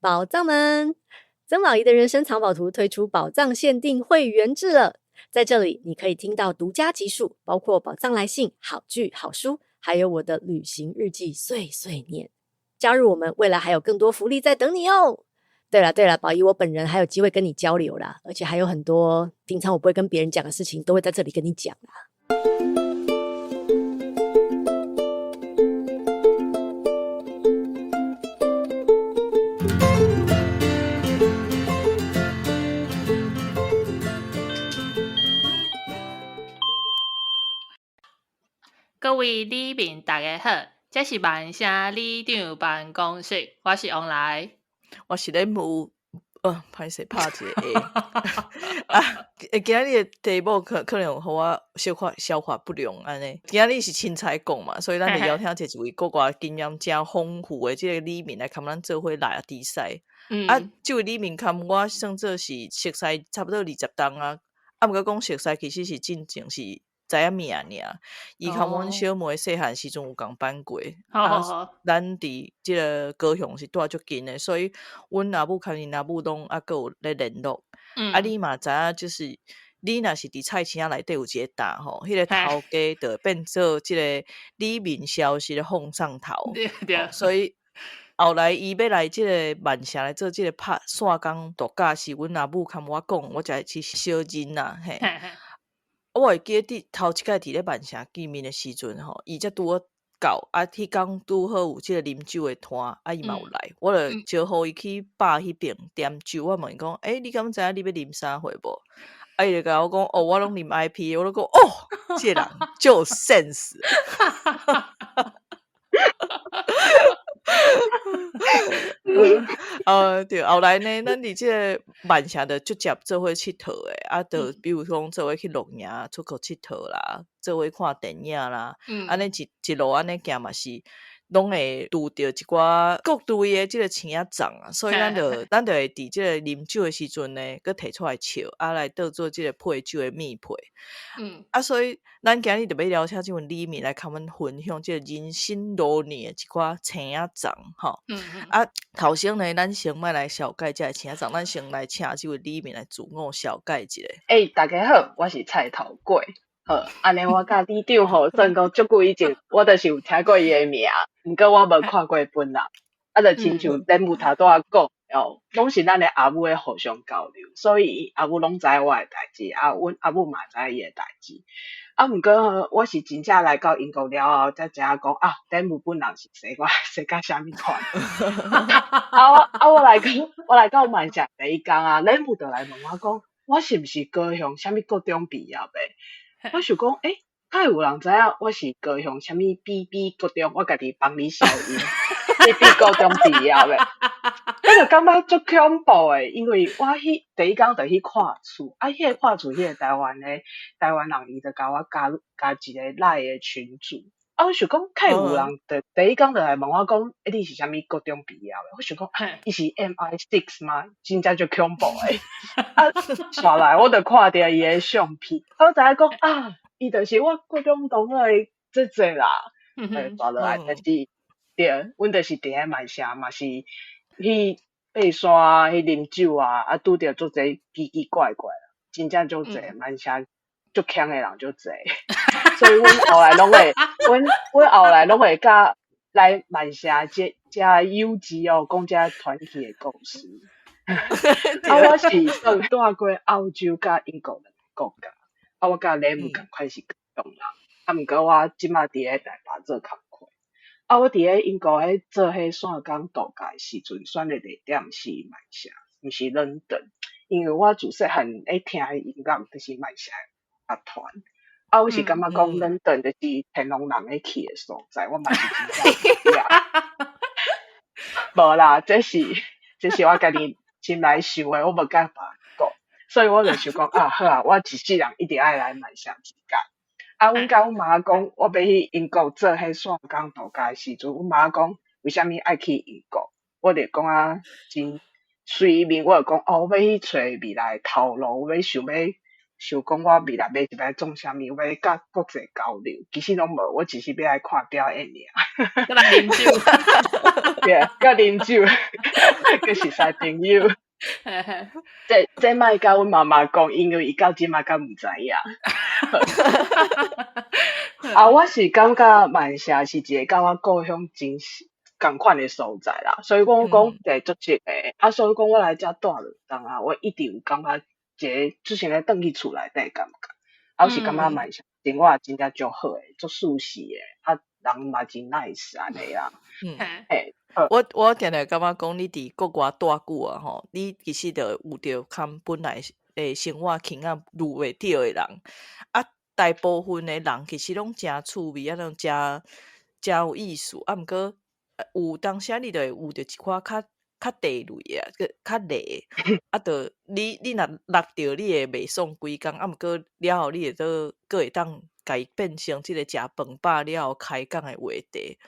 寶藏們，曾寶儀的人生藏寶圖推出寶藏限定會員制了。在這裡，你可以聽到獨家集數，包括寶藏來信、好劇、好書，還有我的旅行日記碎碎念。加入我們，未來還有更多福利在等你哦。對了對了，寶儀我本人還有機會跟你交流啦，而且還有很多平常我不會跟別人講的事情，都會在這裡跟你講啦。各位里民大家好，這是曼城里長辦公室，我是王來，我是咧問，歹勢拍一個啊，今仔日的題目可能予我小可消化不良按呢。今仔日是凊彩講嘛，所以咱就邀請一位國外經驗誠豐富的這个里民來共咱做伙來比賽。啊，這位里民共我算做是熟似差不多20冬啊，啊，毋過講熟似其實是進前是知影名爾，伊共阮小妹細漢時陣有仝班過，啊，咱佇這个高雄是住足近的，所以阮阿母共𪜶阿母攏猶閣有咧聯絡。啊，你嘛知影，就是你若是佇菜市仔內底有一个擔吼，彼个頭家就會變做這个里民消息的放上頭。所以後來伊欲來這个曼城來做這个拍線工度假，是阮阿母共我講，我才去相認啦，嘿。我會記得佇頭一擺佇咧曼城見面的時陣吼，伊才拄好到，啊，彼工拄好有這个啉酒的攤，啊，伊嘛有來，我就招呼伊去吧彼邊點酒。我問伊講，欸，你敢知影你欲啉啥貨無？啊，伊就共我講，哦，我攏啉 IPA，我就講，哦，這个人足有 sense。對，後來呢，咱佇這个曼城就直接做伙𨑨迌的，啊，就比如講做伙去露營、出國𨑨迌啦，做伙看電影啦，按呢一一路按呢行嘛是，攏會拄著一寡各隊的這个青仔欉啊，所以咱就會佇這个啉酒的時陣呢，閣提出來笑，啊，來當做這个配酒的蜜配。啊，所以咱今日就欲邀請這位里民來共阮分享這个人生路年的一寡青仔欉吼。啊，頭先呢，咱先莫來紹介這个青仔欉，咱先來請這位里民來自我紹介一下。欸，大家好，我是菜頭粿。好，按呢我佮里長吼，算講足久以前，我就是有聽過伊的名，毋過我無看過本人。啊，就親像恁母頭拄仔講，哦，攏是咱的阿母咧互相交流，所以阿母攏知我的代誌，啊，阮阿母嘛知伊的代誌。啊，毋過吼，我是真正來到英國了後，才知影講啊，恁母本人是生我生甲啥物款。啊，我來到曼城第一工啊，恁母就來問我講，我是毋是高雄啥物國中畢業的？我想講，欸，敢會有人知影我是高雄啥物 BB 國中，我家己幫你消音，BB 國中畢業的，我就感覺足恐怖的，因為我彼第一工就去看厝，啊，彼个看厝，彼个台灣人，伊就共我加加一個 LINE 的群組，啊，我想講，敢會有人就第一工就來問我講，欸，你是啥物國中畢業的？我想講，伊是 MI6 嗎？真正足恐怖的。啊，紲來我就看著伊的相片，我知影講啊，伊就是我國中同學的姐姐啦。紲落來就是，對，阮就是佇咧曼城嘛是去爬山、去啉酒啊，啊，拄著足濟奇奇怪怪，真正足濟曼城足锕的人足濟，所以阮後來攏會，阮後來攏會佮來曼城這遮幼稚哦，講這傳奇的故事。啊，我是算蹛過澳洲佮英國兩个國家，啊，我佮李姆仝款是高雄人，啊，毋過我這馬佇咧台北做工課。啊，我佇咧英國彼做彼線工度假的時陣，選的地點是曼城，毋是倫敦，因為我自細漢咧聽的音樂就是曼城樂團。啊，我是感覺講倫敦就是天龍人咧去的所在，我嘛是真正無啦，這是我家己心內想的，我無共別人講，所以我就想講啊，好啊，我一世人一定愛來曼城一工。啊，阮共阮媽講，我欲去英國做彼線工度假的時陣，阮媽講為啥物愛去英國？我就講啊，真隨便，我就講哦，我欲去揣未來的頭路，我欲想欲想講我未來欲入來創啥物，我欲佮國際交流，其實攏無，我只是欲來看表演爾。閣來啉酒。對，佮啉酒，閣熟似朋友。這莫共阮媽媽講，因為伊到這馬閣毋知影。啊，我是感覺曼城是一個佮我故鄉真仝款的所在啦，所以講講會足適的。啊，所以講我來遮蹛兩冬啊，我一直有感覺一個就像咧轉去厝內底的感覺。啊，我是感覺曼城生活真正足好的，足舒適的，啊，人嘛真 nice 按呢啦。嘿。我定定感覺講，你佇國外蹛久啊吼，你其實就有著較本來的生活傾向遇袂著的人。啊，大部分的人其實攏誠趣味，啊，攏誠誠有意思。啊，毋過有當時你就會遇著一寡較較地雷的啊，較雷。啊，就你若落著，你會袂爽規工。啊，毋過了後你會做閣會當共伊變成這個食飯飽了後開講的話題。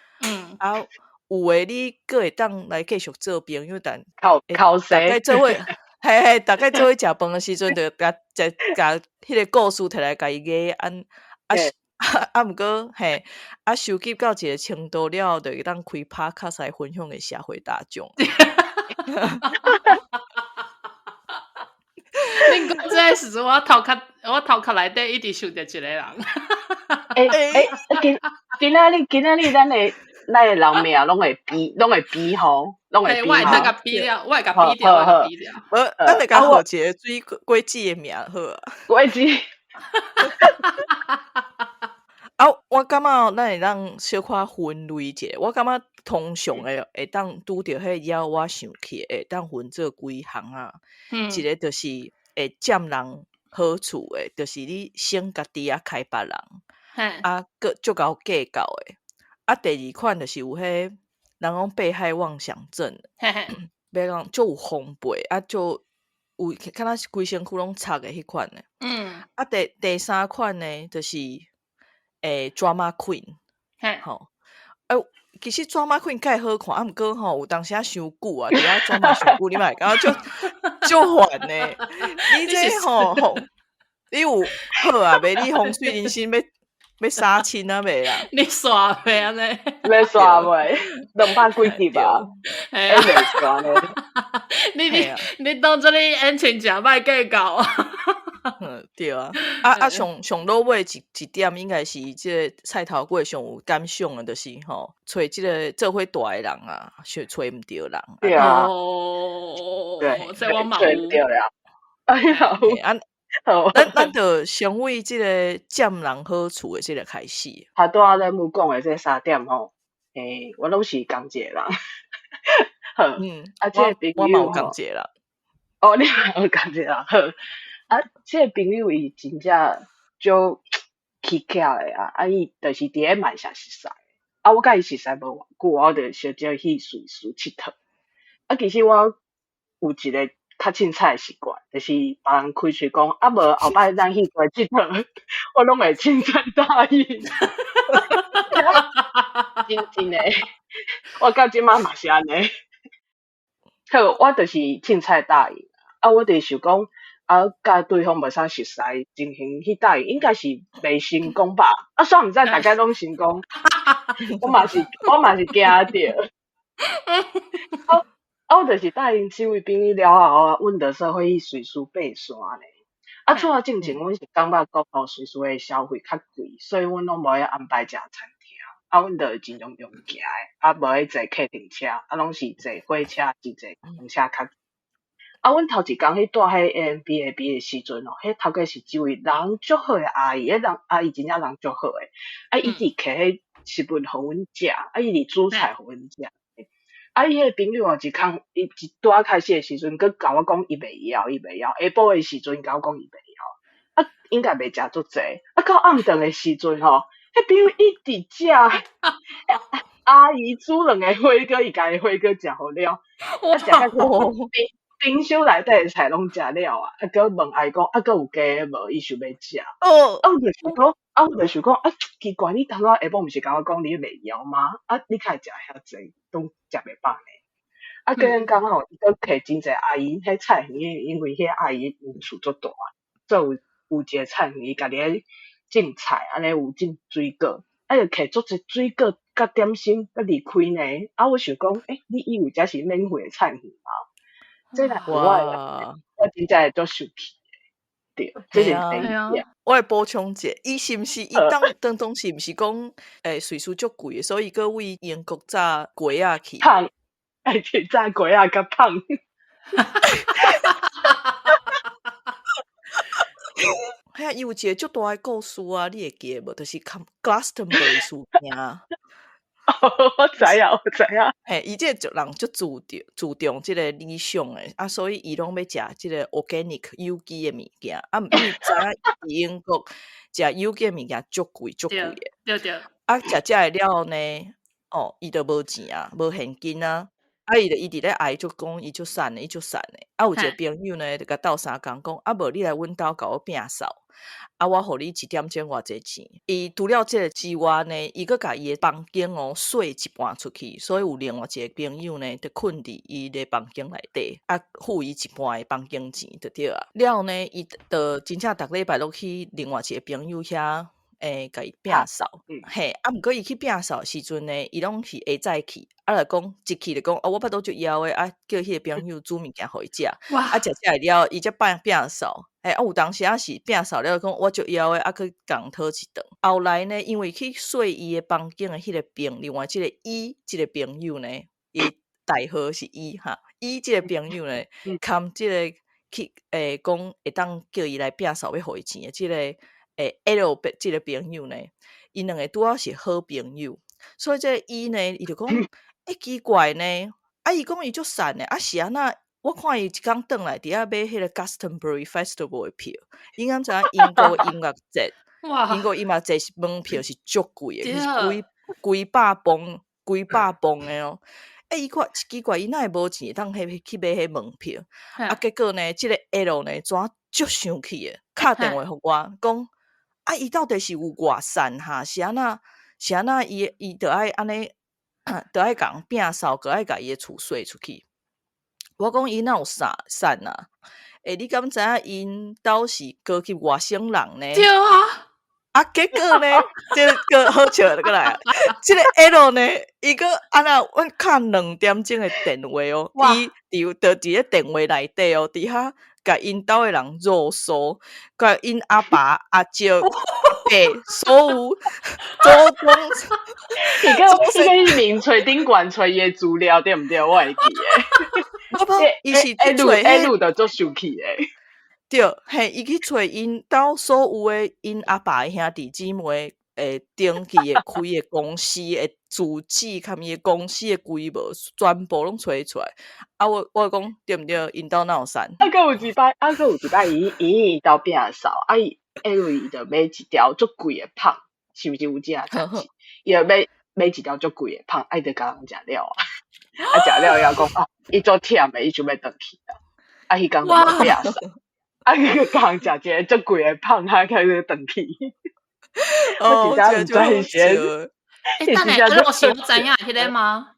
啊，有的你閣會當來繼續做朋友，但口口大概做伙，嘿嘿，大概做伙食飯的時陣，就共食共彼個故事提來共伊講，按啊啊，毋過嘿，啊，收集到一個程度了後，就會當開 podcast 來分享予社會大眾。恁講這個時陣，我頭殼內底一直想著一個人。欸欸，今今仔日咱的人名攏會比吼，攏會比。我會共比了，我會共比掉，我會比掉。無，咱來共號一個水果子的名好啊。果子。啊，我感覺咱會當小可分類一下，我感覺通常的會當拄著彼個惹我生氣的，會當分做幾項啊。一個就是會佔人好處的，就是你省家己啊，開別人，啊，閣足𠢕計較的。啊，第二款就是有彼人講被害妄想症，欲講足有防備，啊，足有敢若是規身軀攏插的彼款的。啊，第三款呢，就是drama queen，吼，欸，其實 drama queen 蓋好看，啊，毋過吼有當時仔傷久啊，佇遐 drama 傷久，你嘛會感覺足足煩的。你這吼吼，你有好啊袂？你風水人生欲殺青啊袂啦？你煞袂按呢？欲煞袂？兩百幾集啊？欸，袂煞咧。你當做你演情誠歹計較啊？嗯，對啊，啊啊上上落尾一點應該是這個菜頭粿上有感想的，就是吼，揣這個做伙蹛的人啊，揣揣毋著人。對啊。哦，對，這我嘛有。揣毋著了。哎呀，啊，咱就先為這個佔人好處的這個開始。他拄仔咧母講的這三點吼，欸，我攏是仝一個人。好，啊，這個朋友我嘛有仝一個人。哦，你嘛有仝一個人，好。啊，這個朋友伊真正足起巧的啊！啊，伊就是佇咧曼城熟似，啊，我佮伊熟似無偌久，我就小少去瑞士𨑨迌。啊，其實我有一個較凊彩的習慣，就是別人開喙講，啊無後擺咱去佗佚佗，我攏會凊彩答應。真真的，我到這馬嘛是按呢。好，我就是凊彩答應。啊，我就是想講，啊，佮對方無啥熟似，情形去答應，應該是袂成功吧？啊，煞毋知逐家攏成功，我嘛是驚著。啊，我就是答應這位朋友了後，阮就說伙去瑞士爬山咧。啊，出發進前，阮是感覺講吼，瑞士的消費較貴，所以阮攏無愛安排食餐廳。啊，阮就盡量用行的，啊，無愛坐客運車，啊，攏是坐火車，是坐公車較。啊，阮頭一工去蹛彼 Airbnb 的時陣哦，彼頭家是一位人足好的阿姨，彼人阿姨真正人足好的，啊，伊直提彼食物予阮食，啊，伊直煮菜予阮食。啊，伊彼個朋友哦，一空伊一拄仔開始的時陣，閣共我講伊袂枵，伊袂枵。下晡的時陣，共我講伊袂枵，啊，應該袂食足濟。啊，到暗頓的時陣吼，彼朋友一直食，阿姨煮兩个火鍋，伊家己火鍋食予了，啊，食甲冰箱內底的菜攏食了啊，啊，閣問阿姨講，啊，閣有加無？伊想欲食。啊，我就想講，啊，我就想講，啊，奇怪，你頭拄仔下晡毋是共我講你袂枵嗎？啊，你較會食遐濟，攏食袂飽呢？啊，過兩工吼，伊閣提真濟阿姨彼菜園，因為彼阿姨厝足大，所以有有一个菜園，伊家己咧種菜，按呢有種水果，啊，就摕足濟水果佮點心佮離開呢。啊，我想講，欸，你以為這是免費的菜園嗎？這若是我的，我真正會足生氣的。對，這是第一點。我會補充一下，伊是毋是伊當時毋是講，瑞士足貴的，所以閣為英國炸雞仔去？麭，愛去炸雞仔佮麭。遐伊有一個足大的故事啊，你會記得無？就是 Glastonbury 事件。我知影，我知影。嘿，伊這個族人足注重這個理想的，啊，所以伊攏欲食這個 organic 有機的物件。啊，你知影英國食有機的物件足貴足貴的。對對。啊，食這个了後呢，哦，伊就無錢啊，無現金啊。啊，伊就伊佇咧哀，就講伊足散的，伊足散的。啊，有一個朋友呢，就共鬥相共講，啊，無你來阮兜共我摒掃，啊，我予你一點鐘偌濟錢。伊除了這個之外呢，伊閣共伊的房間哦，稅一半出去，所以有另外一個朋友呢，就睏佇伊的房間內底，啊，付伊一半的房間錢就對啊。了後呢，伊就真正逐禮拜攏去另外一個朋友遐。欸，共伊摒掃，嘿，啊，毋過伊去摒掃時陣呢，伊攏是下早去，啊，就講一去就講，哦，我腹肚足枵的，啊，叫彼個朋友煮物件予伊食，啊，食食了，伊才摒掃，嘿，啊，有當時仔是摒掃了，講我足枵的，啊，去共討一頓。後來呢，因為去掃伊的房間的彼個朋，另外這個伊這個朋友呢，伊代號是伊哈，伊這個朋友呢，含這個去，欸，講會當叫伊來摒掃，欲予伊錢的這個。欸，L 這個朋友呢，𪜶兩个拄好是好朋友，所以這個伊呢，伊就講，欸，奇怪呢，啊，伊講伊足散的，啊是按怎？我看伊一工轉來佇遐買彼個 Glastonbury Festival 的票，你敢知影英國音樂節？英國音樂節是門票是足貴的，是幾百磅、幾百磅的哦。欸，伊看奇怪，伊哪會無錢通去買彼門票？啊，結果呢，這個 L 呢，怎足生氣的，敲電話予我講。啊！伊到底是有偌散哈？是按怎？是按怎？伊著愛按呢，著愛共人摒掃，閣愛共伊的厝稅出去。我講伊哪有散散啊？欸，你敢知影𪜶兜是高級外省人呢？對啊。啊，結果呢，這個好笑就閣來啊！這個 L 呢，伊閣按怎？阮敲2點鐘的電話哦，伊佇就佇咧電話內底哦，佇遐。共𪜶兜的人囉嗦，共𪜶阿爸、阿叔、阿伯，所有祖宗。伊個伊個面揣頂懸揣伊的資料對毋對？我會記得。無無，伊是去揣 L 就足生氣的。對，嘿，伊去揣𪜶兜所有的𪜶阿爸的兄弟姊妹，會登記的開的公司的住址，含伊的公司的規模，全部攏揣出來。啊，我講對毋對？𪜶兜哪有散？啊，閣有一擺，啊，閣有一擺，伊𪜶兜摒掃，啊，伊因為伊就買一條足貴的麭，是毋是有這個代誌？伊就買一條足貴的麭，啊，伊就共人食了啊，啊，食了以後講啊，伊足忝的，伊想欲轉去啊，啊，彼工就無摒掃，啊，伊就共人食一个足貴的麭，啊，開始轉去。哦，我真正毋知是欸，等下，這個是我知影彼个嗎？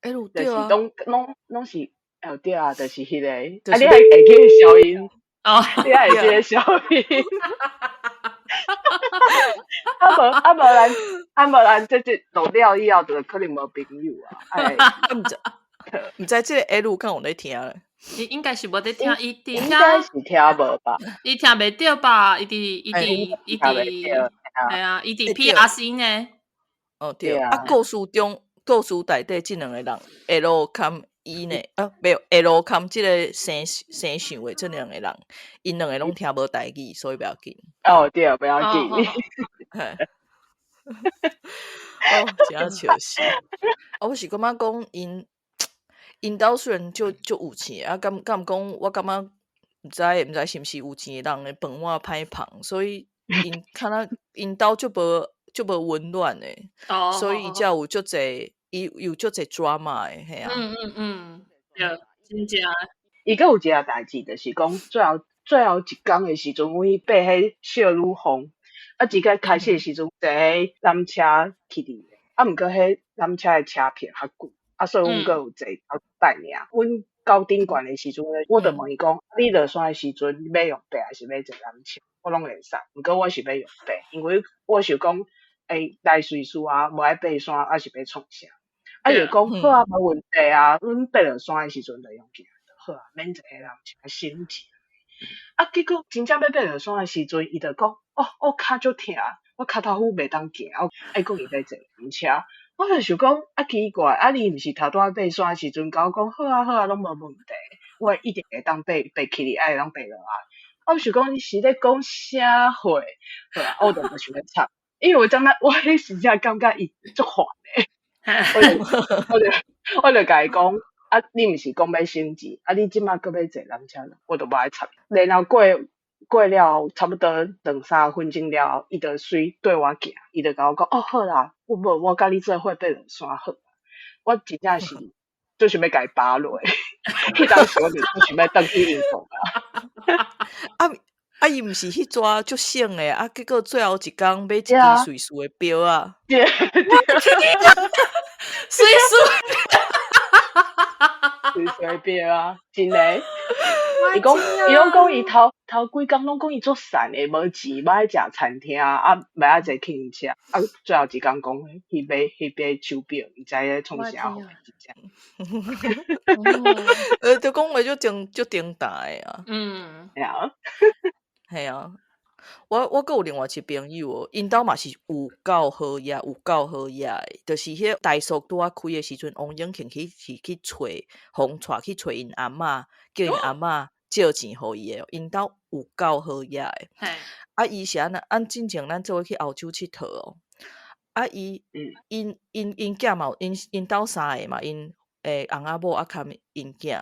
L 就是對啊，攏是哦對啊，就是彼個，啊，你還會記得消音？哦，你還會記得消音？啊無咱這錄了以後，就可能無朋友啊。哎，毋知這個 L 敢有咧聽咧？伊應該是無佇聽，伊佇應該是聽無吧？伊聽袂著吧？伊佇伊佇伊佇，係啊，伊佇 PRC 呢？哦對，啊，故事中故事內底這兩個人 L 含伊呢？啊，沒有 L 含這個生想的這兩個人，𪜶兩個攏聽無台語，所以不要緊。哦對，不要緊。哦，真笑死！啊，我是感覺講𪜶。𪜶兜雖然足有錢，啊，敢講，我感覺毋知是毋是有錢的人的飯碗歹捧，所以𪜶較若𪜶兜足無溫暖的，所以才有足濟伊有足濟 drama 的，嘿啊。嗯，對，真正。伊閣有一個代誌，就是講最後一工的時陣，阮去爬彼少女峰，啊，一個開始的時陣坐彼纜車去佇，啊，毋過彼纜車的車票較貴。啊，所以阮閣有坐頭一擺爾。阮到頂懸的時陣咧，我就問伊講：你落山的時陣，你欲用爬還是欲坐纜車？我攏會使，毋過我是欲用爬，因為我想講，欸，來瑞士啊，無愛爬山，啊是欲創啥？啊，伊就講好啊，無問題啊，阮爬落山的時陣就用行就好啊，免坐纜車，省錢。啊，結果真正欲爬落山的時陣，伊就講：哦，我跤足疼，我跤頭趺袂當行，愛講伊欲坐纜車。我就想講，啊奇怪，啊你毋是頭拄仔爬山的時陣，共我講好啊好啊，攏無問題，我一定會當爬爬起來，會當爬落來。我想講你是咧講啥話？好啊，我就無想欲插，因為我感覺我彼時真感覺伊足煩的，我就共伊講，啊你毋是講欲省錢，啊你這馬閣欲坐纜車，我就無愛插。然後過了差不多兩三分鐘了後，伊就隨對我行，伊就共我講，哦好啦，我無我佮你做伙爬落山好。我真正是足想欲共伊巴落，彼當時我就足想欲轉去英國啊。啊啊！伊毋是彼逝足省的，啊，結果最後一工買一支瑞士的錶啊。對，瑞士，瑞士的錶啊，真的。伊講，伊攏講伊頭頭幾工攏講伊足散的，無錢欲愛食餐廳啊，欲愛坐計程車，啊，最後一工講去買手錶，毋知咧創啥貨真正。就講話足精足頂大的啊。係啊。係啊，我閣有另外一個朋友哦，𪜶兜嘛是有夠好額，有夠好額的，就是彼個台塑拄仔開的時陣，王永慶去是去揣，予人帶去揣𪜶阿嬤，叫𪜶阿嬤借錢予伊的，𪜶兜有夠好額的。啊，伊是按怎？按進前咱做伙去歐洲𨑨迌哦。啊，伊𪜶𪜶𪜶囝嘛有，𪜶𪜶兜三个嘛，𪜶翁仔某啊含𪜶囝。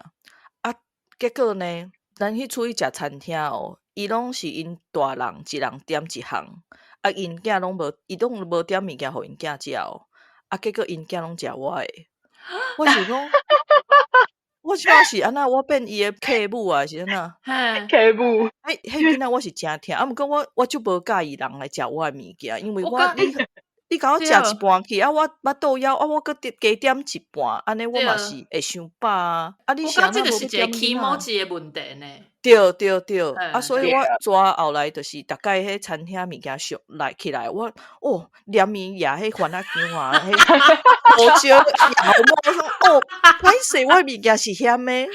啊，結果呢，咱去出去食餐廳哦，伊攏是𪜶大人一人點一項，啊，𪜶囝攏無，伊攏無點物件予𪜶囝食哦。啊，結果𪜶囝攏食我的。我想講，我這擺是按怎？我變伊的客母啊，是按怎？客母。彼彼囡仔我是誠疼，啊，毋過我足無佮意人來食我的物件，因為我你共我食一半去，啊，我腹肚枵，啊，我閣加點一半，按呢我嘛是會傷飽啊。啊，你是按怎這個是一個気持ち的問題呢？對對對，啊，所以我逝後來就是逐擺彼餐廳物件上來起來，我哦連伊舉彼番仔薑啊，彼胡椒油我說哦，歹勢我的物件是鹹的。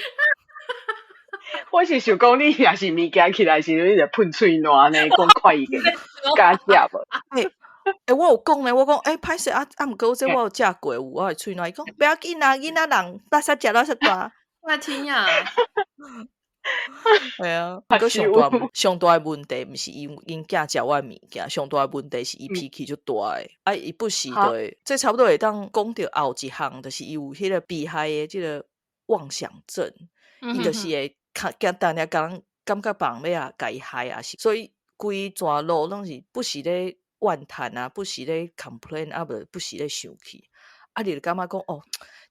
我是想講，你若是物件起來時陣，你就噴喙瀾呢，講快一點，敢食無？欸，我有講呢，我講欸，歹勢啊啊，毋過這我有食過，有我的喙瀾，伊講不要緊啦，囡仔人垃圾食垃圾大。我天啊！係啊，毋過上大的問題毋是𪜶𪜶囝食我的物件，上大的問題是伊脾氣足大的，啊，伊不時就會，這差不多會當講著後一項，就是伊有彼個被害的這個妄想症，伊就是會較驚定定共人感覺別人欲啊共伊害啊，是，所以規逝路攏是不時咧怨嘆啊，不時咧 complain 啊，無不時咧生氣，啊，你就感覺講哦，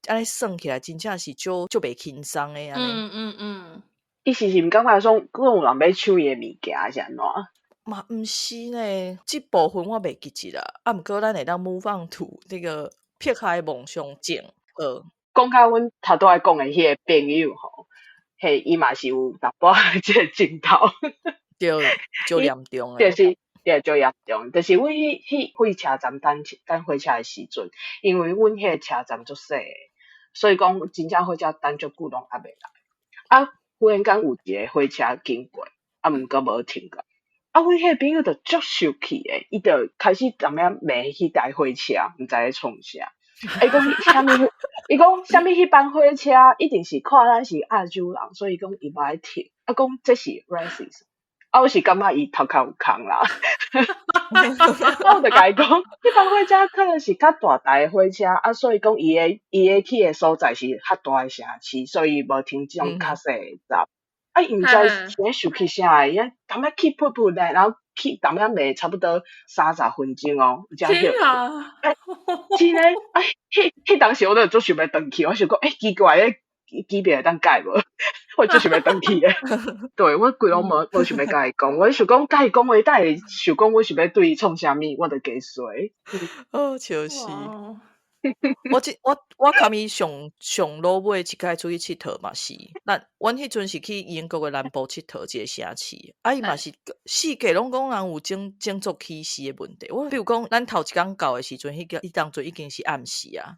按呢算起來真正是足足袂輕鬆的按呢。伊是毋感覺說，閣有人欲搶伊的物件，還是按怎？嘛毋是呢，這部分我袂記得啦。啊，毋過咱會當 move on to 這個迫害妄想症。好，講較阮頭拄仔講的彼個朋友吼，嘿，伊嘛是有淡薄仔這個症頭。對，足嚴重的。就是，對，足嚴重。就是阮彼火車站等火車的時陣，因為阮彼個車站足細的，所以講真正火車等足久攏猶未來。啊，忽然間有一個火車經過，啊，毋過無停過。啊，阮彼個朋友就足生氣的，伊就開始淡仔罵彼台火車，毋知咧創啥。伊講啥物？伊講啥物？彼班火車一定是看咱是亞洲人，所以講伊無愛停。啊，講這是 racist。啊，我是感覺伊頭殼有空啦。啊，我就共伊講，彼班火車可能是較大台的火車，啊，所以講伊的去的所在是較大的城市，所以無停這種較細的站。啊，伊毋知是咧生氣啥的，伊淡仔氣噗噗的，然後氣淡仔罵差不多30分鐘哦，才歇。啊！真的，啊，彼當時我就足想欲轉去，我想講，欸，奇怪，咧機票會當改無？我足想欲轉去的。對，我規攏無想欲共伊講，我想講共伊講話，等會想講我是欲對伊創啥物，我就加衰。哦，笑死！我這我我共伊上上落尾一擺出去𨑨迌嘛是，咱阮彼陣是去英國的南部𨑨迌一個城市，啊伊嘛是四界攏講人有種族歧視的問題。我比如講，咱頭一工到的時陣，彼當陣已經是暗時啊，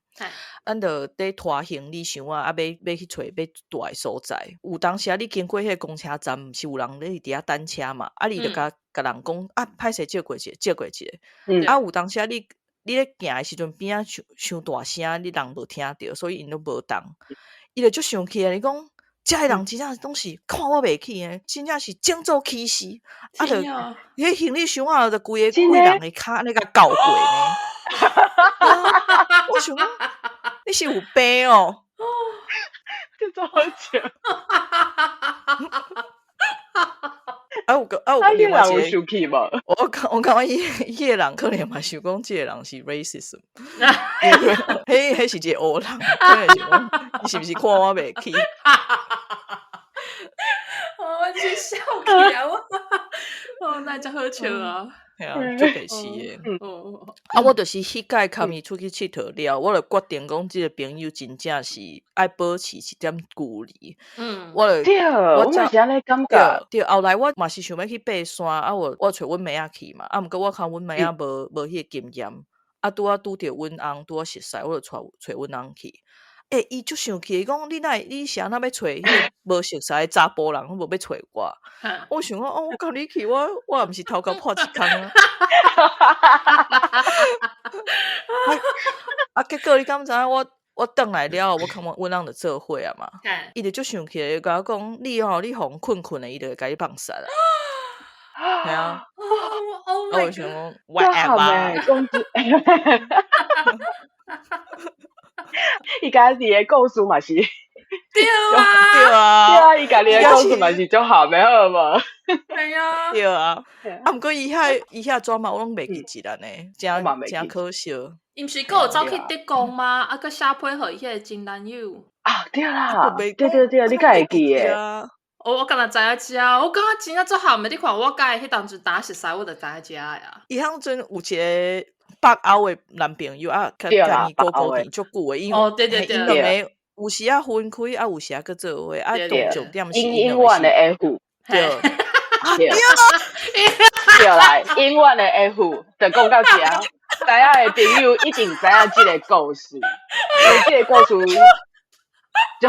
咱就佇拖行李箱啊，啊欲去揣欲蹛的所在。有當時啊，你經過彼個公車站，毋是有人咧佇遐等車嘛？啊，你就共人講啊，歹勢借過一下，借過一下。啊，有當時啊，你咧行的時陣，邊仔傷傷大聲，你人無聽著，所以𪜶攏無動。伊就足生氣啊！伊講，遮的人真正攏是看我袂起的，真正是種族歧視。啊，就彼行李箱仔就規个規人的跤按呢共攪過呢。我想講，你是有病哦！這足好笑。啊有個啊有另外一個，生氣無？我感覺彼個人可能嘛想講，這個人是 racism，彼是一個黑人，可能是講伊是毋是看我袂起？我真笑起啊！我哦，那真好笑啊！嘿啊，足白痴的。啊，我就是彼擺共伊出去𨑨迌了，我就決定講，這個朋友真正是愛保持一點距離。我就對，我嘛是按呢感覺。對，後來我嘛是想欲去爬山，啊，我揣阮妹仔去嘛，啊，毋過我看阮妹仔無彼個經驗，啊，拄仔拄著阮翁拄仔熟似，我就揣阮翁去。欸，伊足生氣，伊講你哪會你是按怎欲揣彼個無熟似的查埔人，無欲揣我。我想講，哦，我共你去，我也毋是頭殼破一空啊。啊，結果你敢知影？我轉來了後，我感覺阮翁就做伙啊嘛。伊就足生氣，伊共我講，你吼，你予人睏睏的，伊就會共你放殺啊。嘿啊。我想講，whatever。伊家己的故事嘛是，對啊，對啊，對啊，伊家己的故事嘛是足譀的，好無？係啊，對啊，啊，毋過伊遐紙嘛，我攏袂記得呢，誠誠可惜。伊毋是閣有走去德國嗎？啊，閣寫批予伊彼個前男友。啊，對啦，對對對，你敢會記得？我敢若知影遮，我感覺真正足譀的。你看我佮伊彼當陣打熟似，我就知影遮啊。伊彼陣有一個北歐的男朋友啊，共伊孤孤甜足久的，因哦對對對，𪜶兩个有時仔分開，啊有時仔閣做伙，啊重點是永遠的 F，對，對，對啦，永遠的 F，就講到遮，知影的朋友一定知影這个故事，因為這个故事就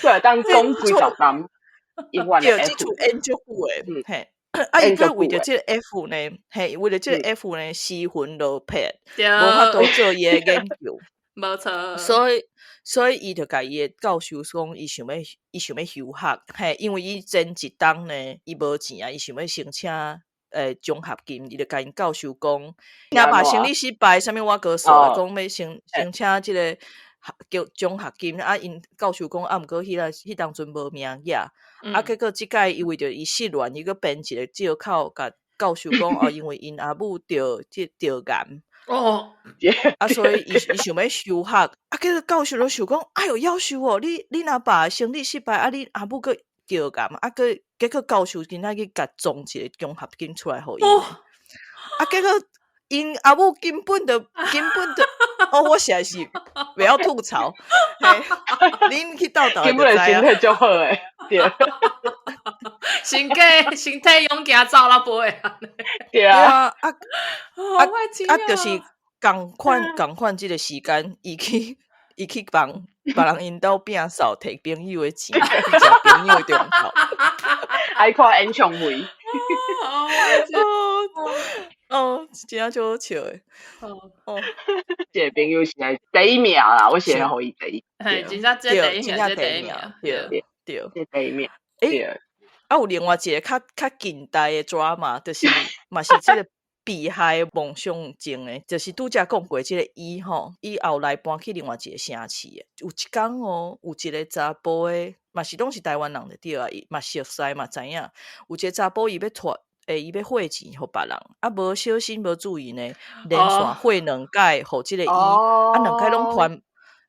對，當講幾十冬，永遠的 F，這出演足久的，嘿。啊！伊閣為著這個 F 呢，嘿，為著這個 F 呢，失魂落魄，無法度做伊的研究，無錯。所以伊就共伊的教授講，伊想欲休學，嘿，因為伊前一冬呢，伊無錢啊，伊想欲申請獎學金，伊就共𪜶教授講，若爸生理失敗，啥物我閣說，講欲申請這個叫獎學金，啊，𪜶教授講，啊，毋過彼當陣無名額。啊，結果這擺伊為著伊失戀，伊閣編一個藉口，共教授講哦，因為𪜶阿母得癌，哦，啊，所以伊想欲休學，啊，結果教授就想講，哎喲，夭壽哦，你若爸生理失敗，啊，你阿母閣得癌，啊，閣結果教授今仔去共裝一個獎學金出來予伊，啊，結果𪜶阿母根本就，哦，我實在是袂曉吐槽，恁去鬥鬥根本就身體足好的，對，身體勇健走啦飛啊，對啊，啊啊啊，就是仝款這个時間，伊去幫別人𪜶兜摒掃，提朋友的錢，去食朋友的中晝，愛看演唱會。哦，真正足好笑的。哦，這个朋友是第一名啦，我是會予伊第一。嘿，真正這第一名，這第一名，對對，這第一名。欸，啊，有另外一个較近代的 drama，就是嘛是這个被害妄想症的，就是拄才講過這个伊吼，伊後來搬去另外一个城市的。有一工哦，有一个查埔的，嘛是攏是台灣人就對啊，伊嘛熟似嘛知影。有一个查埔伊欲帶。欸，伊欲匯錢予別人，啊，無小心無注意呢，連續匯兩擺予這个伊，啊，兩擺攏傳，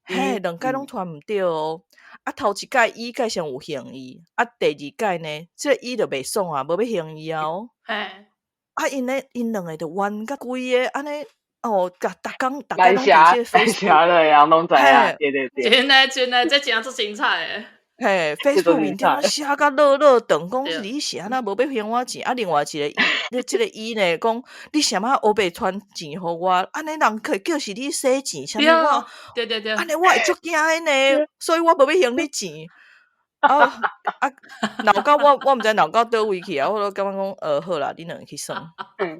嘿，兩擺攏傳毋著哦。啊，頭一擺伊蓋上有還伊，啊，第二擺呢，這個伊就袂爽啊，無欲還伊啊哦。啊，𪜶咧，𪜶兩个就冤甲規个按呢，哦，逐逐工逐咱工拢伫城這個咱 Facebook 城的人攏知影，對對對。真的真的，這真正足精彩的。嘿這，Facebook 足精面頂彩。寫甲落落長，講你是按怎無欲還我錢？啊，另外一個伊，這個伊呢，講你啥物烏白傳錢予我？按呢人可叫是你洗錢，啥物我？對對對。按呢我會足驚的呢，所以我無欲還你錢。啊啊，鬧到我我毋知鬧到佗位去啊！我都感覺講，好啦，恁兩个去耍。嗯。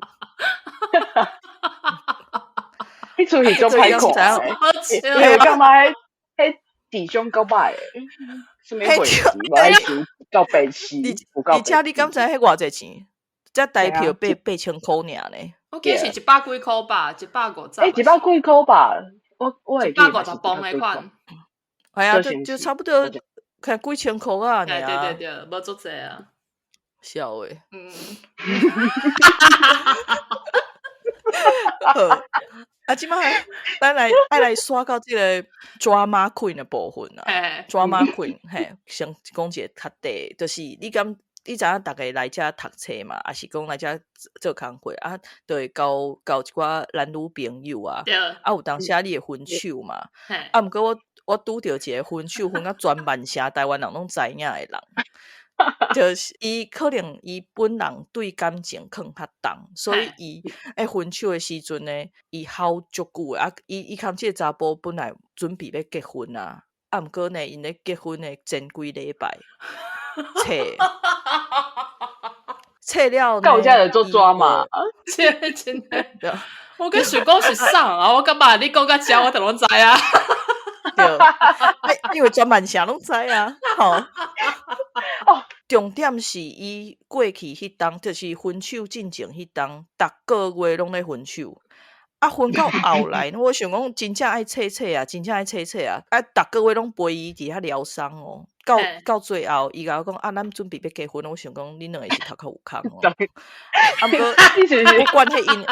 彼出戲足歹看的，你會感覺彼智商夠歹的，啥物貨錢無愛收夠白痴，有夠而且你敢知彼偌濟錢？才台票8000箍爾呢。我記得是一百幾箍吧，150。欸，一百幾箍吧，我我會一百五十磅的款。係啊，就就差不多。看幾千箍啊，對對對，無足濟啊。笑的。嗯。好，啊，這擺咱來愛來煞到這個 drama queen 的部分啊。drama queen，嘿，先講一个較短，就是你敢你知影逐个來遮讀冊嘛，抑是講來遮做工課啊，就會交交一寡男女朋友啊。啊，有當時你會分手嘛？啊，毋過我。我拄著一个分手分甲全曼城台灣人攏知影的人，就是伊可能伊本人對感情囥較重，所以伊咧分手的時陣呢，伊吼足久的啊，伊伊含這个查埔本來準備欲結婚啊，啊，毋過呢，𪜶咧結婚的前幾禮拜，切切了呢，到遮就做抓嘛，真真的，我閣想講是啥啊？我感覺你講到遮，我就攏知啊。對，因為全曼城攏知啊，吼。哦，重點是伊過去彼冬，就是分手進前彼冬，逐个月攏咧分手，啊，分到後來，我想講真正愛切切啊，真正愛切切啊，啊，逐个月攏陪伊佇遐療傷哦，到到最後，伊共我講啊，咱準備欲結婚，我想講恁兩个是頭殼有空哦。啊，毋過不管彼𪜶。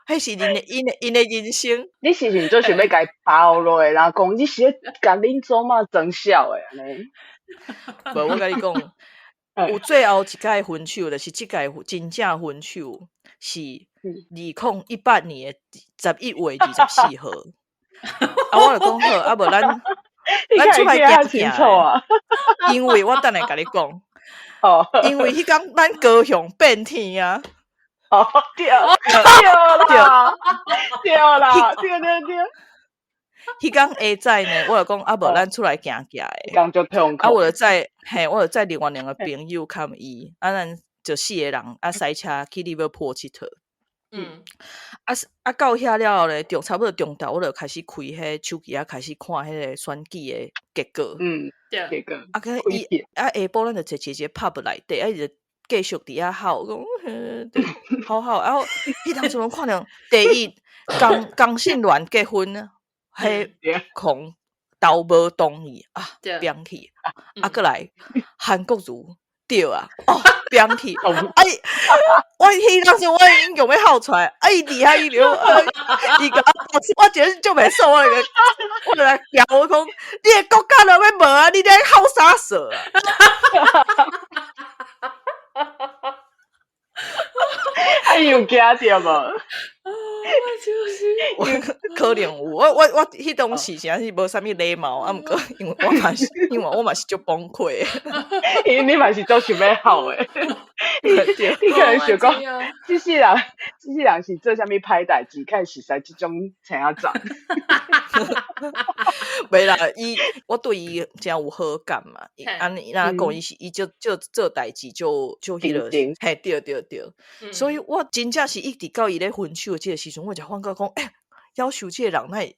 彼是𪜶的、𪜶的、𪜶的人生。你是毋是足想欲共伊包落，然後講你是咧共恁祖媽裝痟的按呢？無，我共你講，有最後一擺分手，就是這擺真正分手，是2018年的11月24號。啊，我就講好，啊無咱咱出來行行啊。因為我等下共你講，因為彼工咱高雄變天啊。哦，對，對啦，對啦，對對對。彼工下早呢，我就講啊，無咱出來行行的。啊，我就載嘿，我就載另外兩個朋友含伊，啊，咱就四个人啊，駛車去利物浦𨑨迌。嗯。啊啊，到遐了後咧，中差不多中晝，我就開始開彼手機啊，開始看彼个選舉的結果。嗯，結果。啊，佮伊啊，下晡咱就坐一个 pub 內底，啊，伊就繼續佇遐吼，講吼吼，啊！彼當陣攏看著第一，同性戀結婚，彼狂都無同意啊，扁去啊，閣來韓國瑜對啊，哦，扁去，哎，我彼當時我已經欲吼出來，啊，伊佇遐伊就，伊共我，我真是足袂爽，我就我就來譙我講，你的國家都欲無啊，你咧吼啥踅啊？啊，伊有驚著無？啊，就是我可能有，我我我彼當時真是無啥物禮貌，啊，毋過因為我嘛是，因為我嘛是足崩潰。因為你嘛是足想欲吼的，你你可能想講，這世人，這世人是做啥物歹代誌，開始熟這種青仔長。袂啦，伊我對伊誠有好感嘛。按呢若講伊是伊就做做代誌，就就彼个，嘿，對對對。所以我真正是一直到伊咧分手的這个時陣，我才發覺講，欸，夭壽這個人哪會，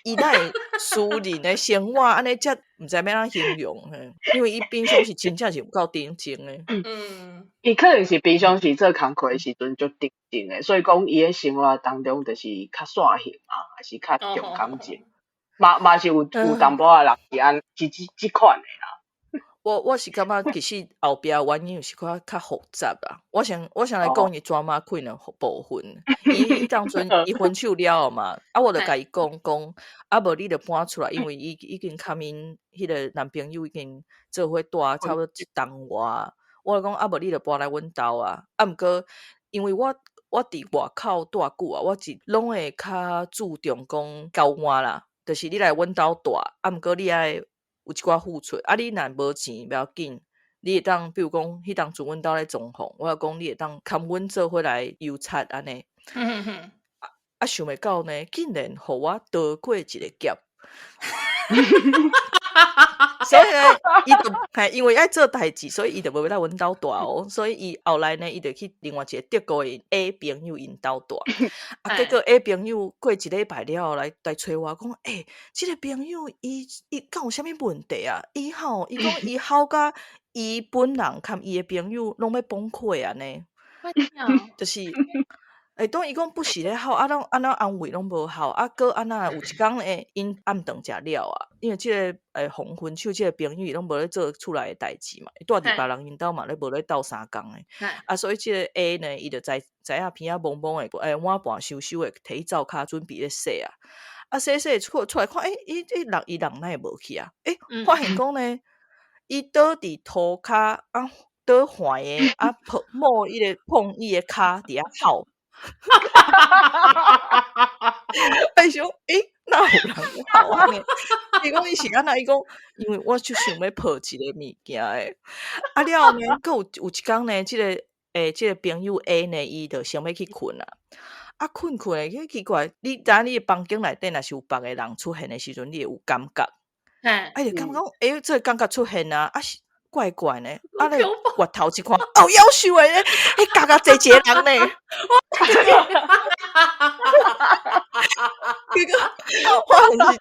伊哪會私人的生活按呢遮毋知欲按怎形容嘿，因為伊平常時真正是有夠認真的。嗯，伊可能是平常時做工課的時陣足認真的，所以講伊的生活當中就是較線性嘛，還是較重感情，嘛嘛是有有淡薄仔人是按這這這款的啦。我我是感覺其實後壁原因有是較較複雜啦。我先我先來講伊 drama queen 的部分。伊伊當陣伊分手了後嘛，啊，我就共伊講講，啊，無你就搬出來，因為伊已經佮𪜶彼个男朋友已經做伙住差不多一冬外。我就講啊，無你就搬來阮兜啊。啊，毋過因為我我佇外口蹛久啊，我是攏會較注重講交換啦，就是你來阮兜蹛，啊，毋過你愛有一寡付出，啊，你若無錢袂要緊，你會當比如講，彼當陣阮兜咧裝潢，我就講你會當堪阮做伙來油漆按呢。啊，想袂到呢，竟然予我逃過一個劫。所以呢，伊就嘿，因為愛做代誌，所以伊就無欲來阮兜蹛哦。所以伊後來呢，伊就去另外一個德國的 A 朋友𪜶兜蹛。啊，結果 A 朋友過一禮拜了後來揣我講，欸，這個朋友伊敢有啥物問題啊？伊吼，伊講伊吼甲伊本人含伊的朋友攏欲崩潰按呢。就是，欸，當伊講不時咧吼，啊，攏按怎安慰攏無效，啊，閣按怎有一工欸，𪜶暗頓食了啊，因為這個欸，予分手這個朋友伊攏無咧做厝內的代誌嘛，伊蹛佇別人𪜶兜嘛咧無咧鬥相共的，啊，所以這個 A 呢，伊就知知影鼻仔摸摸的，欸，碗盤收收的，提去灶跤準備咧洗啊，啊，洗洗出來看，欸，伊人哪會無去啊？欸，發現講呢，伊倒佇塗跤啊，倒橫的啊，抱摸伊个碰伊的跤佇遐哭。伊想，欸，哪有人哭按呢？伊講伊是按怎？伊講，因為我就想欲抱一个物件的。啊了後呢，閣有一工呢，這個朋友 A 呢，伊就想欲去睏啊。啊，睏睏的，彼奇怪，你知影你的房間內底若是有別个人出現的時陣，你會有感覺。啊，伊就感覺講，欸，這個感覺出現啊，啊是怪怪呢。啊，咧回頭一看，哦，夭壽的咧，彼角仔坐一个人呢。結果發現是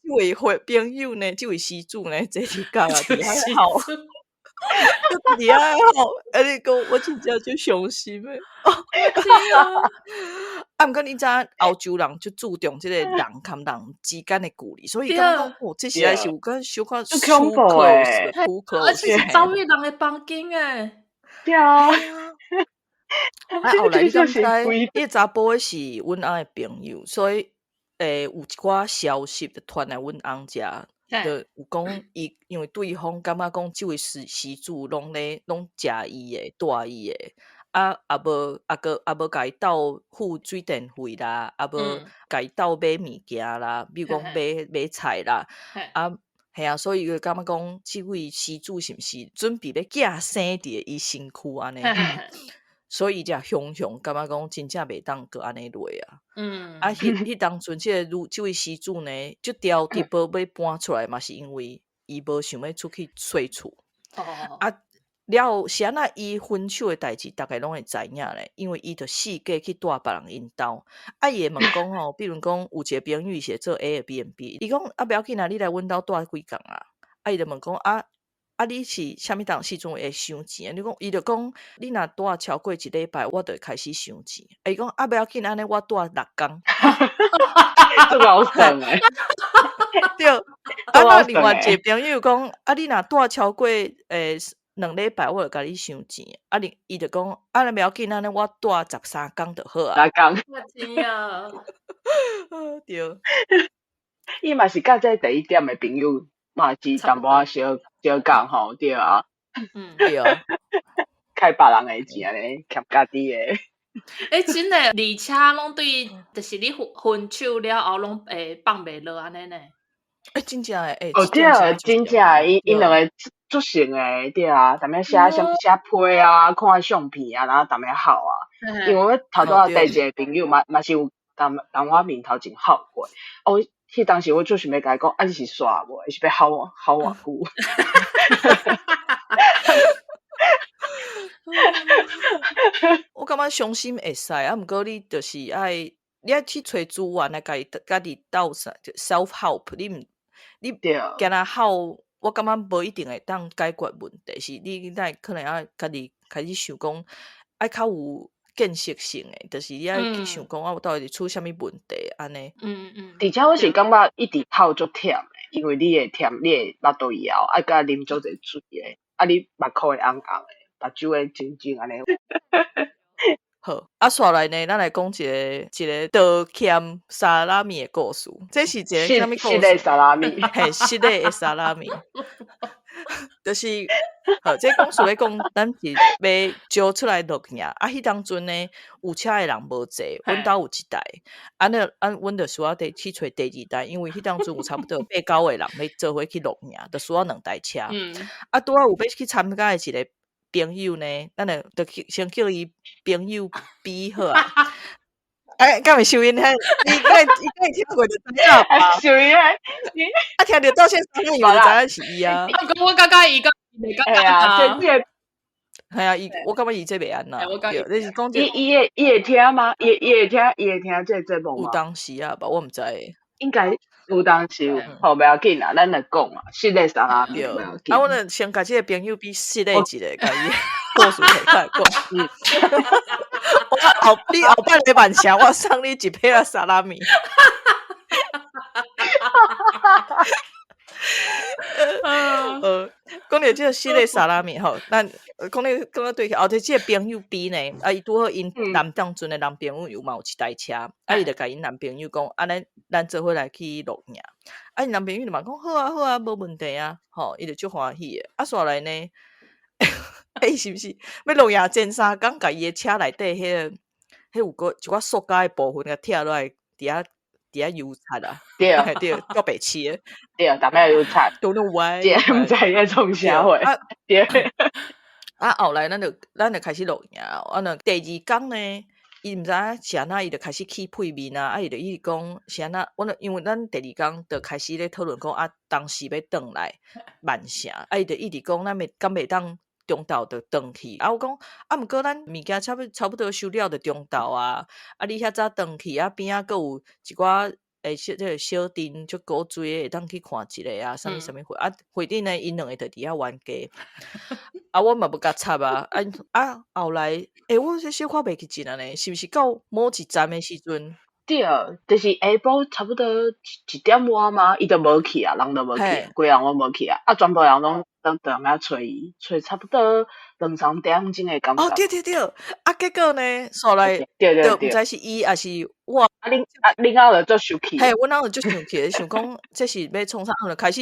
這位好朋友呢，這位施主呢，坐佇角仔佇遐哭，佇遐哭，啊，你講我真正足傷心的。啊，毋過你知影歐洲人足注重這個人佮人之間的距離，所以感覺講哦，這實在是有個小可足恐怖的，而且是走去人的房間欸。對啊。啊，後來你敢知？彼個查埔的是阮翁的朋友，所以欸，有一寡消息就傳來阮翁遮，就有講伊因為對方感覺講這位施主攏咧攏食伊的，蹛伊的，啊，也無啊閣也無共伊鬥付水電費啦，也無共伊鬥買物件啦，比如講買菜啦，啊，嘿啊，所以就感覺講這位施主是毋是準備欲寄生佇伊身軀按呢？所以才雄雄感覺講真正袂當閣按呢落啊。啊，彼當陣這個女這位施主呢，足潲直無欲搬出來嘛，是因為伊無想欲出去稅厝。啊，了後是按怎伊分手的代誌，逐家攏會知影咧，因為伊就四界去蹛別人𪜶兜。啊，伊會問講吼，比如講有一個朋友伊是會做 Airbnb，伊講啊，無要緊啊，你來阮兜蹛幾工啊？啊，伊就問講啊。啊！你是啥物當時陣會收錢？你講，伊就講，你若蹛超過一禮拜，我就會開始收錢。啊，伊講啊，無要緊，按呢我蹛六工。足𠢕算的。對。啊，那另外一個朋友講，啊，你若蹛超過欸2禮拜，我就共你收錢。啊，你伊就講，啊，無要緊，按呢我蹛13工就好啊。六工。我知啊。對。伊嘛是佮這第一點的朋友。嘛是淡薄仔相相仝吼，對啊，對啊，開別人的錢按呢，欠家己的。欸，真的，而且攏對，就是你分手了後攏會放袂落按呢呢。欸，真正的，欸，哦，對，真正的，𪜶兩个足熟的，對啊，踮遐寫啥寫批啊，看相片啊，然後踮遐哭啊。因為我頭拄仔第一個朋友嘛是有佇我面頭前哭過，哦。彼當時我就想欲共伊講，啊你是煞無？伊是欲哭我哭偌久？我感覺傷心會使，啊，毋過你就是愛，你愛去揣資源來家己鬥 self help，你毋你干焦哭，我感覺無一定會當解決問題，是你愛可能愛家己開始想講，愛較有建設性的，就是你愛去想講，啊，我到底是出啥物問題按呢？而且我是感覺一直哭足忝的，因為你會忝，你會腹肚枵，愛閣啉足濟水的，啊，你目眶會紅紅的，目睭會晶晶按呢。好，啊，紲來呢，咱來講一個倒欠沙拉米的故事。這是一個啥物故事？失禮沙拉米，嘿，失禮的沙拉米，就是好，這故事咧講，咱是欲招出來露營，啊，彼當陣呢，有車的人無濟，阮兜有一台，啊，那啊，阮就需要得去揣第二台，因為彼當陣有差不多八九個人欲做伙去露營，就需要兩台車。啊，拄仔有欲去參加的一個朋友呢，咱就就去先叫伊朋友 B 好啊。哎，敢會收音？彼你敢你敢聽過就知影吧？收音。啊，聽著道歉聲，以為就知影是伊啊。啊，毋過我感覺伊講袂感覺啊，這個係啊，伊我感覺伊這袂按那。對，你是講伊伊會伊會聽嗎？伊伊會聽伊會聽這個節目嗎？有當時啊吧，我毋知。應該有當時，好，袂要緊啦，咱來講啊，實在啥啊，對。啊，我就先共這個朋友比實咧一下，共伊故事提出來講。我後你後擺來曼城，我送你一批仔沙拉米。講著這個四個沙拉米吼，咱講你講到對去，後頭這個朋友 B 呢，啊，伊拄好𪜶男當陣的男朋友有嘛有一台車，啊，伊就共𪜶男朋友講，按呢咱做伙來去露營，啊，𪜶男朋友就嘛講好啊好啊，無問題啊，吼，伊就足歡喜的，啊，煞來呢，欸，是毋是欲露營前三工，共伊的車內底彼個，彼有閣一寡塑膠的部分共拆落來，佇遐。佇遐油漆啊，對對，夠白痴的，對，逐擺油漆，Don't know why，毋知咧創啥貨，啊，對，啊，後來咱就開始露營，啊，若第二工呢，伊毋知影是按怎，伊就開始起屁面啊，啊，伊就一直講是按怎，阮就因為咱第二工就開始咧討論講啊，當時欲轉來曼城，啊，伊就一直講咱袂敢袂當。中晝就轉去，啊，我講，啊，毋過咱物件差不多收了就中晝啊，啊，你遐早轉去，啊，邊仔閣有一寡欸小這個小鎮足古錐的，會當去看一下啊，啥物啥物貨，啊，反正呢，𪜶兩个就佇遐冤家，啊，我嘛無共插啊，啊啊，後來，欸，我這小可袂記得啊呢，是毋是到某一站的時陣？對，就是下晡差不多一點外嘛，伊就無去啊，人就無去，規人攏無去啊，啊，全部人攏攏佇遐揣伊，揣差不多兩三點鐘的感覺。哦，對對對，啊，結果呢，煞來，對對對，毋知是伊抑是我，啊，恁啊恁翁就足生氣，嘿，阮翁就足生氣，想講這是欲創啥，就開始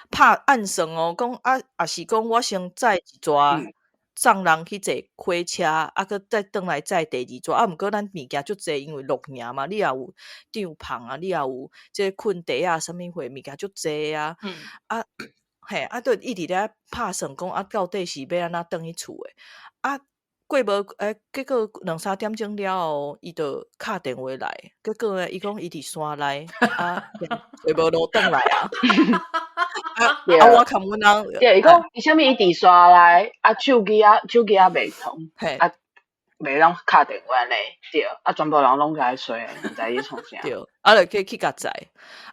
拍暗算哦，講啊，抑是講我先載一逝。送人去坐火車，啊，閣再轉來載第二逝。啊，毋過咱物件足濟，因為露營嘛，你也有帳篷啊，你也有這個睏袋啊，啥物貨物件足濟啊。啊，嘿，啊，就一直咧拍算講，啊，到底是欲按怎轉去厝的？啊，過無欸，結果兩三點鐘了後，伊就敲電話來，結果呢，伊講伊佇山內，啊，揣無路轉來啊。啊，我看阮翁，對，伊講為啥物伊佇山內，啊，手機仔袂通，啊，袂當敲電話呢？對，啊，全部人攏共伊揣，毋知伊創啥。對，啊，就去去共載，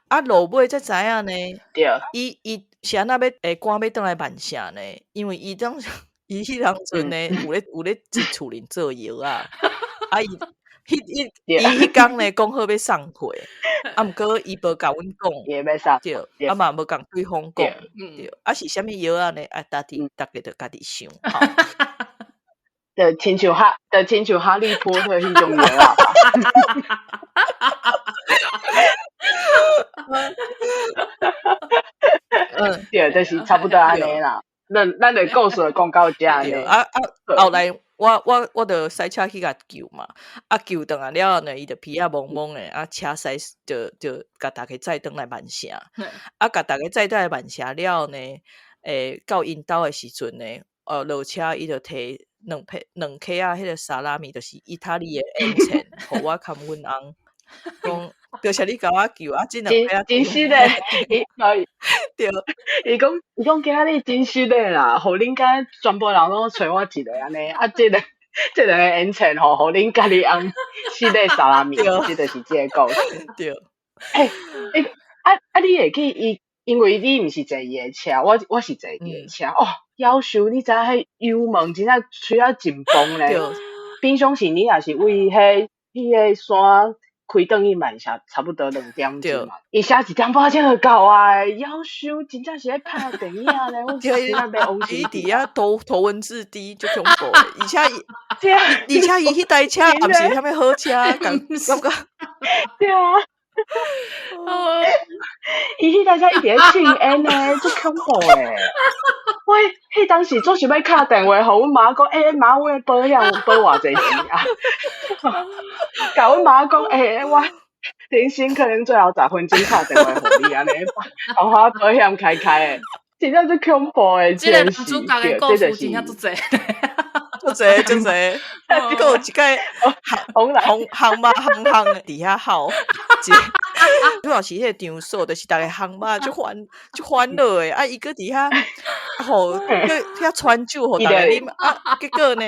啊，落尾才知影呢。對，伊伊是按怎欲會趕欲轉來曼城呢？因為伊當伊彼當陣呢，有咧佇厝裡做藥啊，啊伊。彼伊伊彼工呢，講好欲送貨，啊，毋過伊無共阮講，對，啊嘛無共對方講，對，啊是啥物藥仔呢？啊，家己逐家就家己想，就親像哈利波特彼種藥仔。對，就是差不多按呢啦。咱咱的故事就講到遮呢。啊啊，後來。我就駛車去共救嘛，啊救轉來了後呢，伊就鼻仔蒙蒙的，啊車駛就就共逐家載轉來曼城，啊共逐家載轉來曼城了後呢，欸到𪜶兜的時陣呢，落車伊就提兩批兩克仔彼個沙拉米，就是意大利的煙腸，予我佮阮翁講，就是你共我救啊，這兩批仔真實的，對，伊講今仔日真實的啦，予恁家全部人攏揣我一个按呢，啊，這兩個煙腸吼，予恁家己翁四個沙拉米，這就是這个故事。對，欸欸啊啊！你會記伊，因為你毋是坐伊的車，我是坐伊的車。哦，夭壽，你知影彼油門真正吹啊真崩咧。平常時你若是為彼個山開轉去曼城，差不多兩點鐘嘛。伊寫一點半鐘就到啊！夭壽，真正是咧拍電影咧，我真正欲往伊佇遐頭文字 D 足恐怖的，而且伊，而且伊彼台車也毋是啥物好車，感覺。對啊。伊彼台車一直咧凊煙呢，足恐怖的。我彼當時做想欲敲電話予阮媽講，欸媽，阮的保險有保偌濟錢啊？共阮媽講，欸我人生可能最後10分鐘敲電話予你按呢，幫我保險開開的，真正足恐怖的。這個男主角的故事真正足濟，足濟足濟，閣有一擺烘烘肉烘烘的佇遐吼，主要是彼个場所，就是逐家烘肉足歡足歡樂的，啊伊閣佇遐予閣遐傳酒予逐家啉，啊結果呢，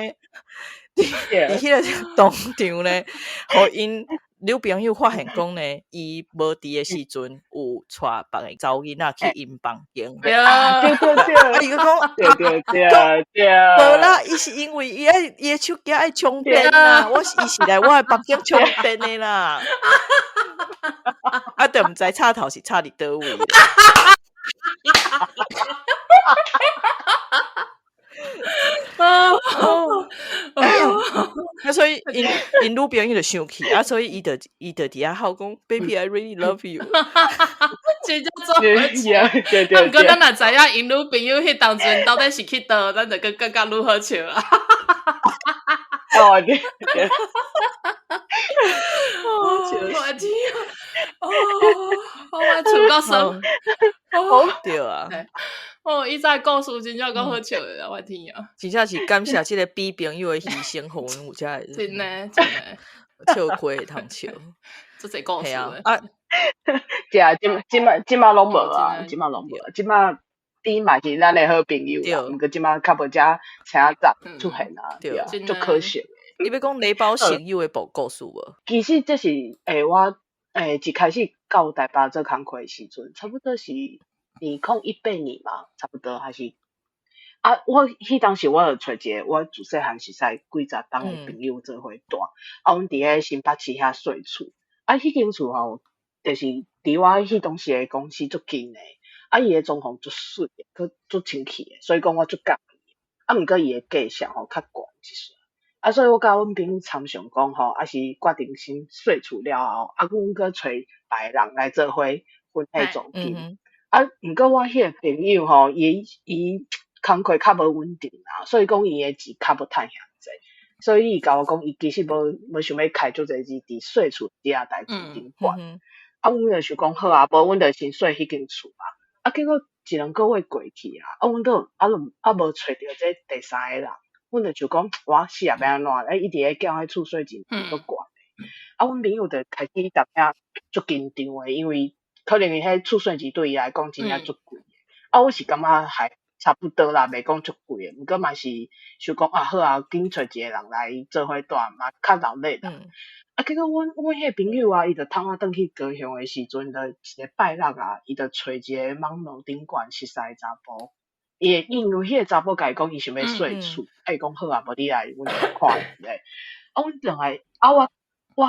佇彼个當場呢，予𪜶女朋友發現講呢，伊無佇的時陣有帶別个查某囡仔去𪜶房間。對對對，啊伊閣講，對對對對，無啦，伊是因為伊愛伊的手機愛充電啦，我是伊是來我的房間充電的啦。啊，就毋知插頭是插佇佗位。啊，所以𪜶𪜶女朋友就生氣，啊，所以伊就伊就佇遐吼講，Baby I really love you。真正做對對對。啊，毋過咱若知影𪜶女朋友彼當陣到底是去佗，咱就閣感覺愈好笑啊。哦，對對。我天啊！哦，我笑到酸。對啊。哦，伊這故事真正夠好笑的，我天啊！真正是感謝這個比朋友的犧牲，予阮有遮個真的真的笑虧會通笑，足濟故事啊！啊，對啊，這這擺這擺攏無啊，這擺攏無，這擺你嘛是咱的好朋友啊，毋過這擺較無遮請雜出現啊，對啊，足可惜的。你欲講雷包朋友的故事無？其實這是我一開始到台北做工課的時陣，差不多是2018年嘛，差不多還是啊，我彼當時我就揣一個我自細漢熟似幾十冬的朋友做伙住，啊，阮佇彼新北市遐稅厝，啊，彼間厝吼，就是離我彼當時的公司足近的，啊，伊的裝潢足媠的，閣足清氣的，所以講我足佮意。啊，毋過伊的價數吼較懸一絲，啊，所以我佮阮朋友參詳講吼，啊是決定先稅厝了後，啊，阮閣揣別个人來做伙分彼租金。啊，毋過我彼個朋友吼，伊伊工課較無穩定啦，所以講伊的錢較無趁遐濟，所以伊共我講，伊其實無無想欲開足濟錢佇稅厝這仔代誌頂懸。啊，阮就想講好啊，無阮就先稅彼間厝啊。啊，結果一兩個月過去啊，啊，阮都啊都啊無揣著這第三個人，阮就想講，哇死啊，欲按怎？欸，伊佇咧繳彼厝稅錢閣懸的。啊，阮朋友就開始淡薄足緊張的，因為可能伊彼厝稅錢對伊來講真正足貴的。啊，我是感覺還差不多啦，袂講足貴的，毋過嘛是想講啊好啊，緊揣一個人來做伙住嘛較熱鬧啦。啊，結果阮阮彼個朋友啊，伊就趁我轉去高雄的時陣，就一个拜六啊，伊就揣一个網路頂懸熟似的查埔，伊會因為彼個查某共伊講伊想欲稅厝，啊伊講好啊，無你來阮遮看一下。啊，阮轉來，啊我我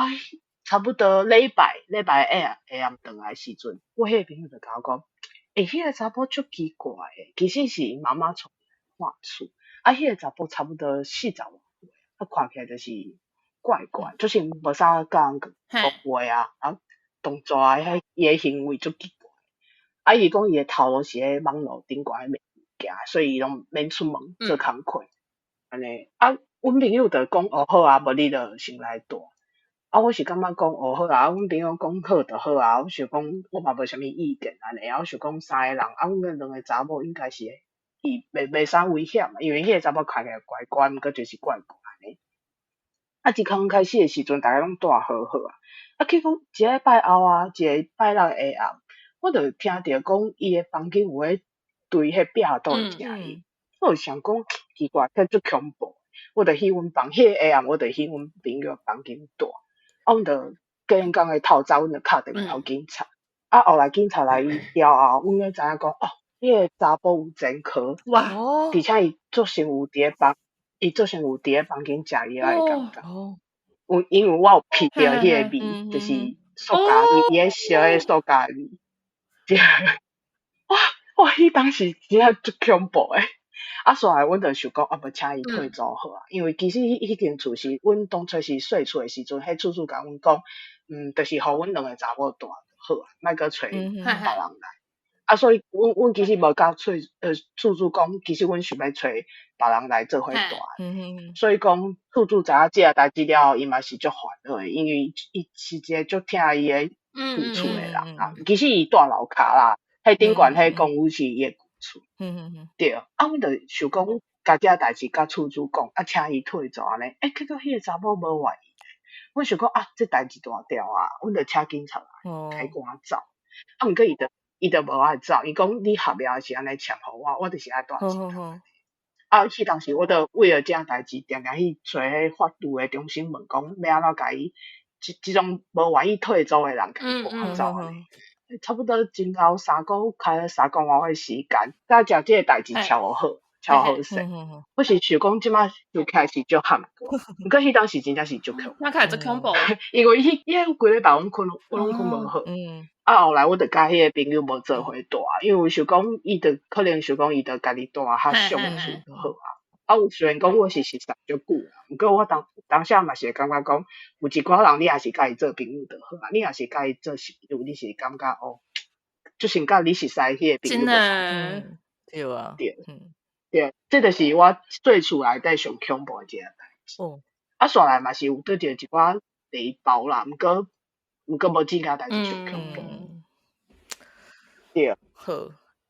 差不多禮拜禮拜下下暗轉來時陣，我彼個朋友就共我講，欸，彼個查某足奇怪的，其實是𪜶媽媽帶看厝，啊，彼個查某差不多四十外歲，啊看起來就是怪怪，就是無啥佮人講話啊，啊動作啊，彼伊的行為足奇怪。啊，伊講伊的頭路是咧網路頂懸彼物件，所以伊攏免出門做工課，按呢。啊，阮朋友就講哦好啊，無你就先來住。啊，我是感覺講哦好啊，阮朋友講好就好啊，我想講我嘛無啥物意見按呢，啊，我想講三個人，啊，阮那兩個查某應該是伊袂袂啥危險嘛，因為彼個查某看起來乖乖，毋過就是怪怪按呢。啊，一剛開始的時陣，逐家攏住好好啊。啊，結果一禮拜後啊，一個拜六下暗，我就聽著講伊的房間有咧對彼壁桌的聲音，我就想講奇怪，這足恐怖。我就去阮房，彼个下暗我就去阮朋友房間住。啊，阮就隔工的透早，阮就敲電話予警察。啊，後來警察來了後，阮才知影講，哦，彼個查埔有前科，哇！而且伊足像有佇咧房，伊足像有佇咧房間食藥的感覺。有因為我有聞著彼個味，就是塑膠，伊伊咧燒彼塑膠味。哇！哇！彼當時真正足恐怖的。啊，煞來阮就想講，啊，無請伊退租好啊，因為其實彼彼間厝是阮當初是稅厝的時陣，彼厝主共阮講，就是予阮兩個查某住就好啊，莫閣揣別人來。啊，所以阮其實無共厝主講，其實阮想欲揣別人來做伙住。所以講厝主知影這个代誌了後，伊嘛是足煩惱的，因為伊是一個足疼伊的舊厝的人啊。其實伊住樓跤啦，彼頂懸彼公寓是伊的舊厝。對，啊，阮就想講，共這个代誌共厝主講，啊，請伊退租按呢，欸，結果彼个查某無願意。阮想講啊，這代誌大條啊，阮就請警察來，共伊趕走。啊，毋過伊就無愛走，伊講你合約是按呢簽予我，我就是愛蹛這頭。啊，彼當時我就為著這代誌，定定去揣彼法律的中心問講，欲按怎共伊這種無願意退租的人，共伊趕走按呢。差不多前後3個月，開了3個外月時間，才將這个代誌敲好，敲好勢。我是想講，這擺想起來是足坎坷，毋過彼當時真正是足恐怖。聽起來足恐怖。因為彼規禮拜阮攏睏無好。啊，後來我就共彼个朋友無做伙蹛，因為想講伊就可能想講伊就家己蹛較相處就好啊。啊，有雖然講我是熟似足久啊，毋過我當下嘛是會感覺講，有一寡人你也是共伊做朋友就好啊，你若是共伊做朋友，你是感覺哦，就像佮你熟似彼個朋友真的，對啊，對，對，這就是我做厝內底上恐怖的一個代誌。啊，煞來嘛是有拄著一寡禮包啦，毋過無這件代誌上恐怖。對。好，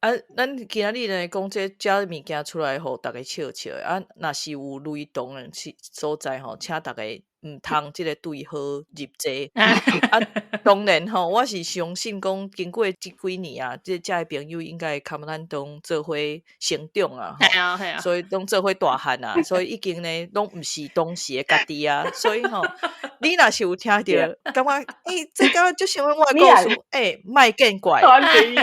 啊，咱今仔日呢講這遮物件出來，予逐家笑笑的。啊，若是有雷同的所在吼，請逐家毋通這个對號入座。啊，當然吼，我是相信講經過這幾年啊，這遮的朋友應該共咱攏做伙成長啊，係啊係啊，所以攏做伙大漢啊，所以已經呢攏毋是當時的家己啊。所以吼，你若是有聽著，感覺欸，這敢若足像我的故事，欸，莫見怪，對，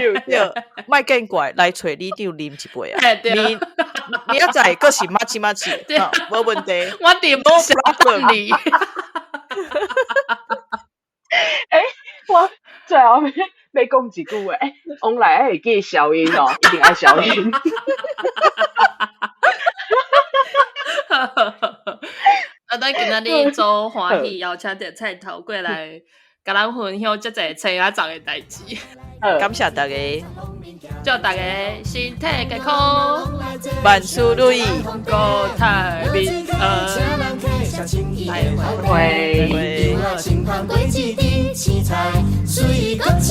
莫見怪，來揣里長啉一杯啊。明明仔載閣是麻糬麻糬，無問題，我佇 no problem 你。欸，我最後欲講一句話，欸，王來愛會記消音哦，一定愛消音。啊，咱今仔日足歡喜邀請著菜頭過來，共咱分享遮濟青仔傱的代誌。感謝大家，祝大家身體健康，萬事如意，國泰民安。再會。青香果子甜，青菜水果青。